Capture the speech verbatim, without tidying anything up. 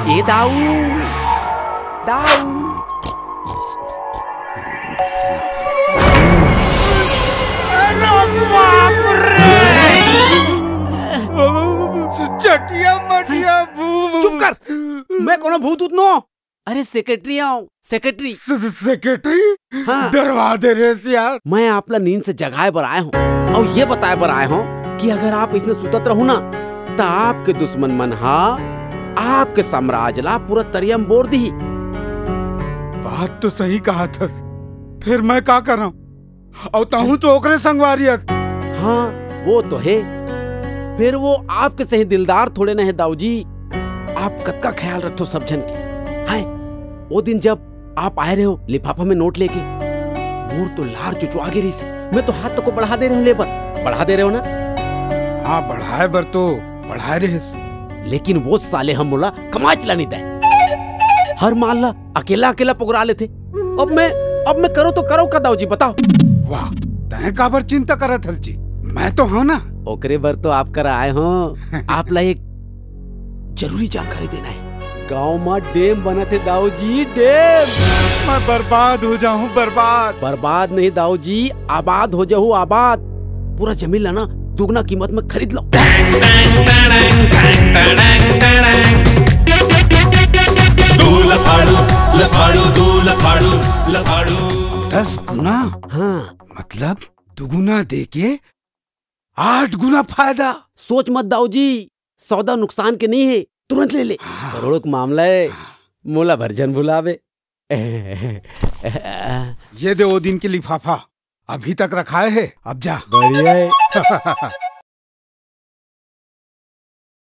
ए दाऊ, दाऊ। चटिया मटिया भूत। चुप कर, मैं कोनो भूत उत नो। अरे सेक्रेटरी आऊं, सेक्रेटरी। से-, से-, सेक्रेटरी? हाँ। डरवा दे रे यार। मैं आपला नींद से जगाए बर आए हूँ और ये बताए बर आए हूँ कि अगर आप इसने सुतत रहू ना, तो आपके दुश्मन मन हा आपके साम्राज्य ला पूरा तरिया म बोर दिही। बात तो सही कहा थस, फिर मैं का करूं? अउ तहूं तो ओकरे संगवारी अस। हाँ, वो तो है। फिर वो आपके सही दिलदार थोड़े न है, दाऊ जी। आप कतका ख्याल रखथो सब झन के। हाय, वो दिन जब आप आए रहे हो लिफाफा में नोट लेके, मोर तो लार चुचुआ गे रहिस। मैं तो हाथ तक को बढ़ा दे रहे हो लेबर, बढ़ा दे रहे हो ना? हाँ, बढ़ाए बर तो बढ़ाए रहे। लेकिन वो साले हम मोला कमाच ला नहीं दे। हर माल ला अकेला अकेला पुगरा लेथे। अब मैं, अब मैं करो तो करो का दाऊ जी, बताओ। वाह, तैं काबर चिंता करत हस जी? मैं तो हूं ना। ओकरे बर तो आप करा आए हूं। आप ला एक जरूरी जानकारी देना है। गांव में डैम बनत हे दाऊ जी, डैम। मैं बर्बाद हो जाऊं, बर्बाद। बर्बाद नहीं दाऊ जी, आबाद हो जाहू, आबाद। पूरा जमीन ला ना दुगना कीमत में खरीद लो। दू लफाड़ू, लफाड़ू, दू लफाड़ू, लफाड़ू। दस गुना? हाँ। मतलब दुगुना दे के आठ गुना फायदा। सोच मत दाऊ जी, सौदा नुकसान के नहीं है, तुरंत ले ले। हाँ। करोड़ों का मामला है, हाँ। मोला भर झन भुलावे। ये दे वो दिन के लिफाफा, अभी तक रखाए है, अब जा। बढ़िया है।